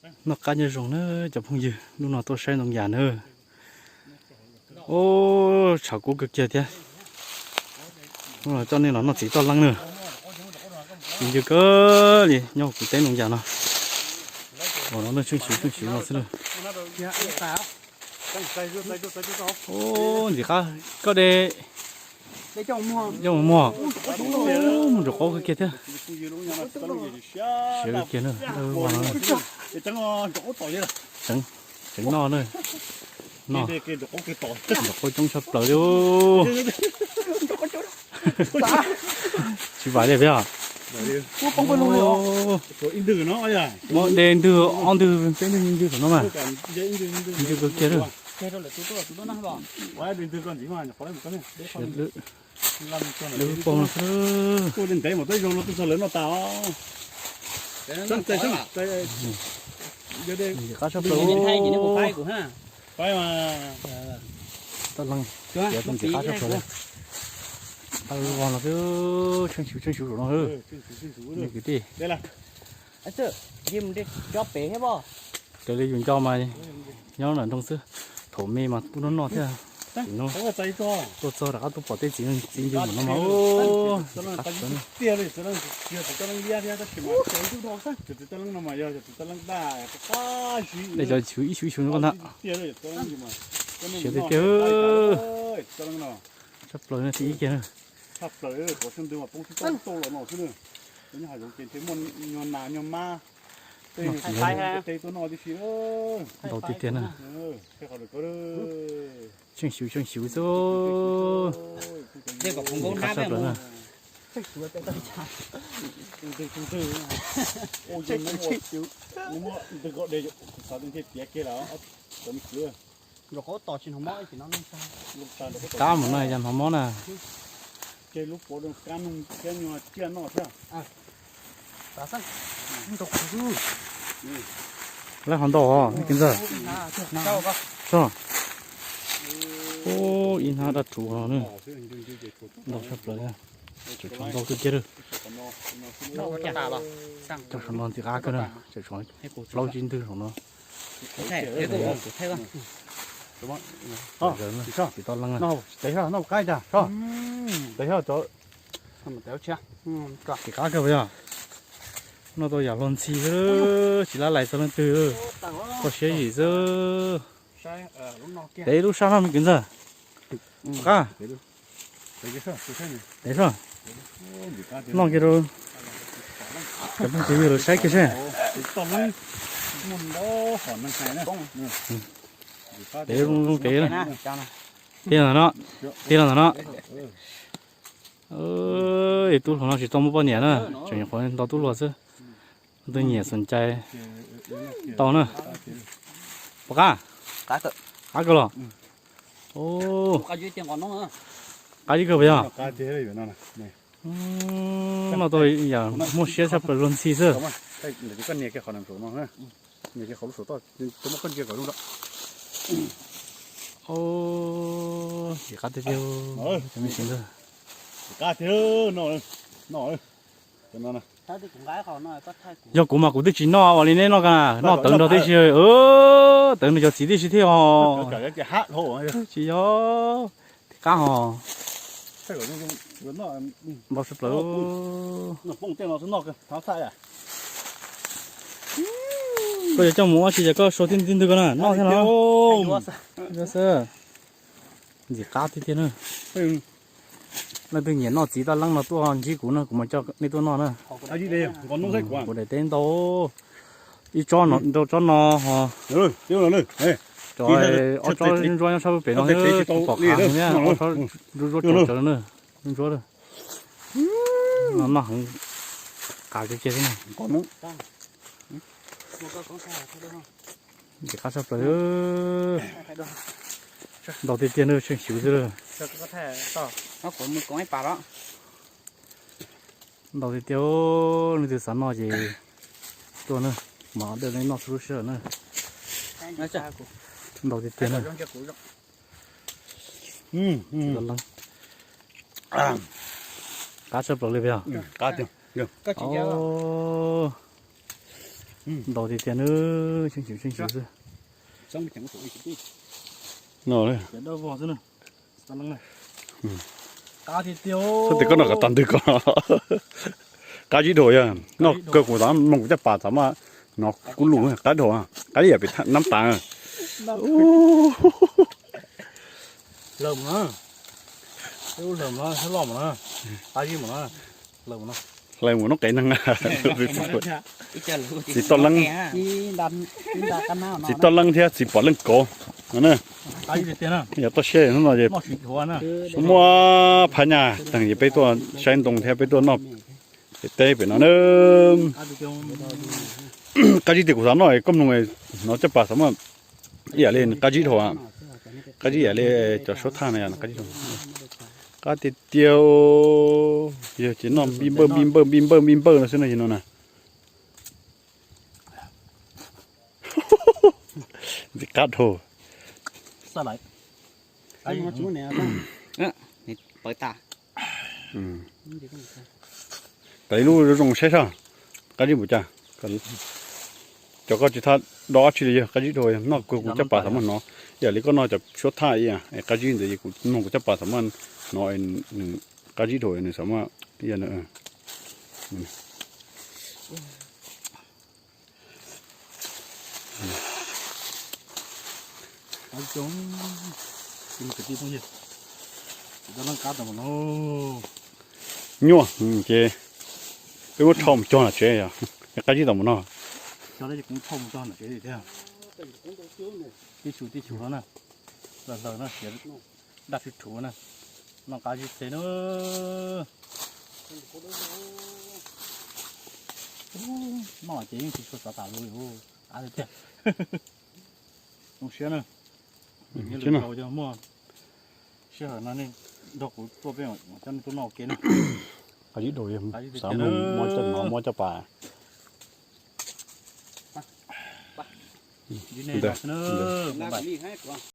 Noj qab nyob zoo na cov phooj ywg, hnub no tuaj saib ntoo yas na. Ub, tshav kub kawg kiag thiab. Hnub no coj nej los noj txiv toj leeb na. Ncw kawg li nyob kuv teb ntoo yas no. Ua no tsheej xyuv tsheej xyuv no xwb na. Ub, ntxim qab koj de. Coj mus muag, mus nrug qaub kawg kiag thiab. Siav kawg kiag na. Tseev noj na. Noj nrug qaub coob tshaj plaws li. Tsis vam li peb os. Muab de ntwg ob ntwg peb ntwg ntwg no mas. Ntwg kawg kiag na. Lawv paug no xwb. Ntxim qab tshaj plaws. Toj leeb, ntxim qab tshaj plaws li. Tau vog no xwb, tsheej xyuv tsheej xyuv zaum no. Nej kwv tij, raws li yus nco mas nyob nram nroog xwb, thaum me mas kuj noj noj thiab. Tuaj txog rov qab tuaj pom tej txiv ntxim ncw npaum no mas. Dej cov xyuv ib xyuv ib xyuv no koj ntag. Siav tiag tiag. Tshaj plaws no txiv ib kiag na. Ntau tiag tiag na. Tsheej xyuv tsheej xyuv xwb. Qab tshaj plaws na. Qab mus no yog hnov mob na. Lawv ho ntau os, kwv ntxawg. Ub, ib hnab dab ruv no na. Ntau tshaj plaws. Tseem tshuav ntau kawg kiag. Cov saum no ntxim qab kawg na, tseem tshuav plaub tsib ntwg saum no. Ntxim qab kawg yog. Noj tau yam luag ntxhi xwb, tsis lab lais txog leej twg, kho siab zim xwb. Tev lub sab no me kwv ntxawg. Qab. Tev soj. Noj kiag rau cov phooj ywg lawv saib kiag seb. Tev zoo zoo tev. Tig los ntawm no, tig los ntawm no. Tub hluas no tsis tau muaj poj niam na, tseem nyuam qhuav nto tub hluas xwb. Leej twg nyiam xom cai tau na. Puas qab? Qab kawg los? Qab ib kawg puas yog? Noj tau yam muaj siab tshaj plaws luag ntxhi xwb. Ntxim qab tiag tiag. Yog kuv mas kuv twb tsis noj ua li neb noj ka, noj tawv nrog tib si, tawv nrog cov txiv tib si thiab os. Tsis yog, tig qab hos. Npau sawv plaws. Koj yuav coj mus ua si ces koj sau tib ntwg ko na, noj thiab no. Ntxim qab tiag tiag na. Leej twg nyiam noj txiv toj leeb no tuaj ntsib kuv na, kuv mam coj nej tuaj noj na. Kuv daim teb ntau, ib tsob rau tsob no ho, cov ob tsob ntsuab nyob sab pem no pom qab thiab, ob tsob ntsuab ntsuab tsaws na, ntsuab. Noj heev, qab kiag kiag xwb na. Ntxim qab tshaj plaws. Ntau tiag tiag na, tsheej xyuv xwb. Ntau tiag tiag, leej twg xav noj ces tuaj na, mam dawj nej noj txhua lub sij hawm na. Ntau tiag tiag na. Qab tshaj plaws li puas yog? Ntau tiag tiag na, tsheej tsis tsheej tsis xwb. No, xub tim koj noj kom tag ntwg ko. Qab zib dhau yog noj kawg, kuv xav mloog kuv caj pas xav mas hnov kub lug qab dhau, qab zib yam pem nab tas. Hlawv mus no, hlawv mus no, qab zib mus no, hlawv mus no, hlawv mus no qev neeg. Txiv toj leeb, txiv toj leeb thiab txiv pom leej kauv no na. Yog toj siab hnub no es muaj phab nyaj teeg es peb tuaj saib ntoo thiab peb tuaj noj teb pem no na. Qab zib tiag kuv xav noj koj mloog, hnov caj pas xav mas ib yam li qab zib dhau, qab zib yam li cov suab thaj no yog qab zib dhau. Qab tiag tiag, yog ces noj npij npawj npij npawj npij npawj npij npawj no xwb no yog no na. Ntxim qab dhau. Tas ib lub zoo saib sab, qab zib npaum cas. Cov koj tsis thab do dab tsi li, yog qab zib dhau, noj kawg kuv caj pas xav mas hnov. Yam li koj noj cov suab thaj ib yam, qab zib ntawd kuv noj kuv caj pas xav mas hnov nws qab zib dhau nws xav mas ib yam. Nyuaj ces peb muab rho mus cog nram tsev, qab zib tau mus noj. Tij xu tij xu no na, hlawv hlawv no, daj rhuv rhuv na, noj qab zib teg na. Noj ces yeej tsis tshua xav tas lus li, qab tiag tiag. Zoo siab na. Yog lwm zaus yog muaj sij hawm no nej nrog kuv tuaj peb coj nej tuaj noj ua ke na. Qab zib dhau, xav mus muab caj, muab caj pas.